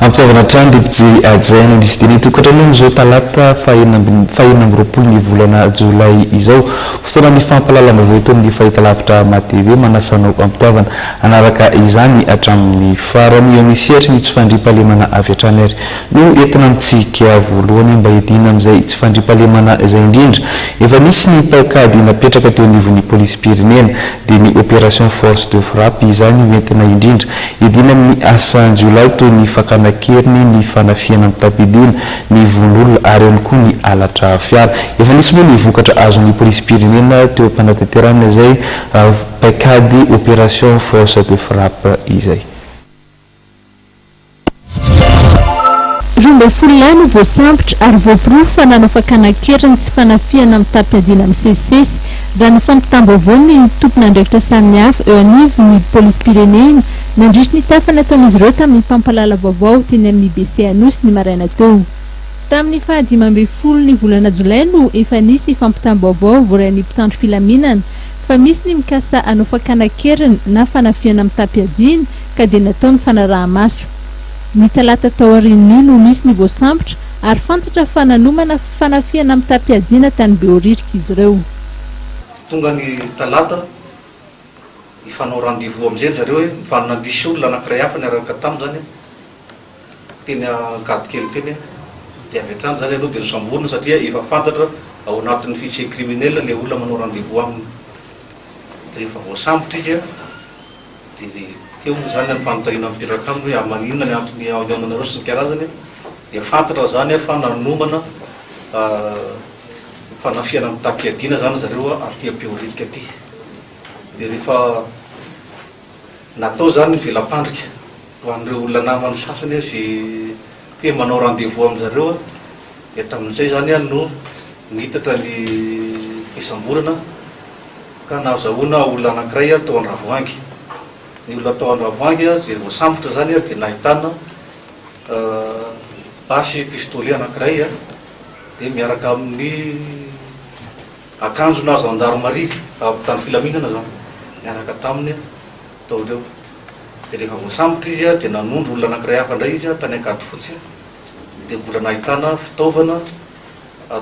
Ampitiavana hatrany ry mpijery hajaina ny fiteny tokantrano amin'izao talata faha-26 ny volana jolay izao. Fotoanan'ny fampahalalam-baovao eto amin'ny fahitalavitra MATV. Manasa anao ampitiavana hanaraka izany hatramin'ny farany. Eo amin'ny sehatry ny tsy fandriampahalemana avy hatrany ary no entina amintsika voalohany mba hiadiana amin'izay tsy fandriampahalemana izay indrindra. Efa nisy ny paikady napetraka teo anivon'ny polisim-pirenena dia ny opération force de frappe izany ho entina indrindra Hiadiana amin'ny asan-jiolahy toy ny fakana an-keriny, ny fanafihana mitam-piadiana, ny vono olona ary ihany koa ny halatra fiara. Efa nisy moa ny vokatra azon'ny polisim-pirenena teo am-panatanterahana izay paikady opération force de frappe izay. 12 lahy no voasambotra ary voaporofo fa nanao fakana an-keriny sy fanafihana mitam-piadiana misesisesy, raha ny fampitam-baovaon'ny tompon'andraikitra samihafa eo anivon'ny polisim-pirenena nandritry ny tafa nataon'izy ireo tamin'ny mpampahalala vaovao teny amin'ny BC Anosy ny maraina teo. Tamin'ny faha 15 ny volana jolay no efa nisy ny fampitam-baovao voarain'ny mpitandro filaminana fa misy ny mikasa hanao fakana an-keriny na fanafihana mitam-piadiana ka dia natao ny fanaraha-maso. Ny talata taorian'io no nisy ny voasambotra ary fantatra fa nanomana fanafihana mitam-piadiana tany Behoririka izy ireo. Tonga ny talata, nifanao rendez-vous amin'izay ry zareo hoe mivanona nisy olona anankiray hafa niaraka taminy izany teny Ankadikely teny dia avy hatrany izany aloha dia nosamborina satria efa fantatra ao anatin'ny fichier criminel ilay olona manao rendez-vous aminy. Dia rehefa voasambotra izy Dia teo moa izany ny fanontaniana mipetraka aminy hoe ary maninona ny antony hihaonanareo sy ny karazany dia fantatra izany fa nanomana fanafihana mitam-piadiana izany zareo aty Behoririka aty. Dia rehefa natao izany ny vela-pandrika ho an'ireo olona namany sasany izay hoe manao rendez-vous amin-jareo dia tamin'izay izany no nitatra ny fisamborana. Ka nahazahoana olona anankiray tao Andravoahangy. Ny olona tao Andravoahangy izay voasambotra izany dia nahitana basy pistolet anankiray dia miaraka amin'ny akanjona gendarmerie, mpitandro filaminana izany, niaraka taminy tao ireo. Dia rehefa voasambotra izy dia nanondro olona anankiray hafa indray izy tany Ankadifotsy dia mbola nahitana fitaovana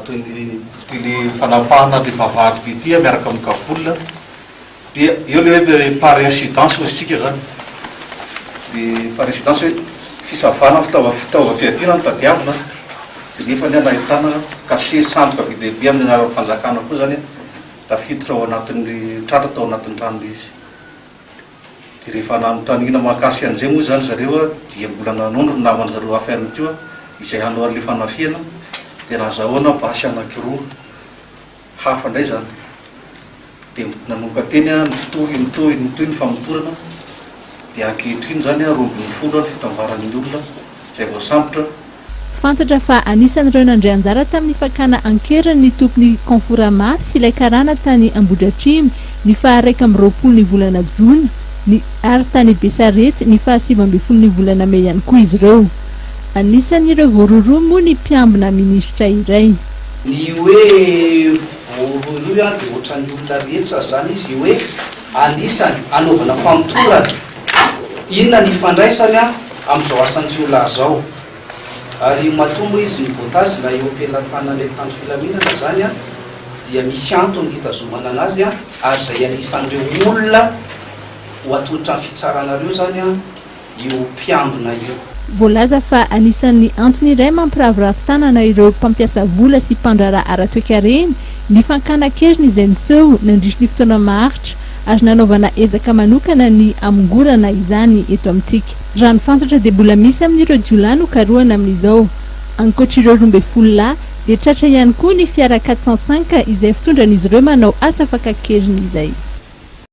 toy ny ity le fanapahana le vavahady be ity miaraka amin'ny cagoule dia eo le hoe par incidence hozy tsika zany de par incidence hoe fisavana fitaovam-piadiana no tadiavina de nefa ny nahitana cachet sandoka be dia be amin'ny anaran'ny fanjakana koa zany tafiditra ao anatin'ny tratra tao anatin'ny trano izy. Dia rehefa nanontaniana mahakasika an'izay moa izany zareo dia mbola nanondro ny naman-dry zareo hafa ihany koa izay hanao an'ilay fanafihana dia nazahoana basy anankiroa hafa indray izany. Dia nanomboka teny nitohy nitohy nitohy ny famotorana dia ankehitriny izany 12 ny fitambaran'ny olona izay voasambotra. Fantatra fa anisan'ireo nandray anjara tamin'ny fakana an-keriny ny tompon'ny Conforama sy ilay karana tany Ambohidratrimo ny faha-21 ny volana jona ny ary tany Besarety ny faha-19 ny volana mey ihany koa izy ireo. Anisan'ireo voarohirohy moa ny mpiambina minisitra iray. Ny hoe voarohirohy dia ohatran'ny olona rehetra izany izy hoe anisany anaovana famotorana, inona ny ifandraisany amin'izao asan-jiolahy izao. Ary matoa moa izy voatazona eo am-pelatanan'ilay mpitandro filaminana izany dia misy antony hitazomana anazy ary izay anisan'ireo olona ho atolotra ny fitsarana ireo izany io mpiambina io. Voalaza fa anisan'ny antony iray mampiraviravy tanana ireo mpampiasa vola sy mpandraharaha ara-toekarena ny fankana an-keriny izay niseho nandritry ny fotoana maharitra ary nanaovana ezaka manokana ny hamongorana izany eto amintsika. Raha ny fantatra dia mbola misy amin'ireo jiolahy no karohana amin'izao. Ankoatra ireo 12 lahy dia tratra ihany koa ny fiara 405 izay fitondran'izy ireo manao asa fakan-keriny izay.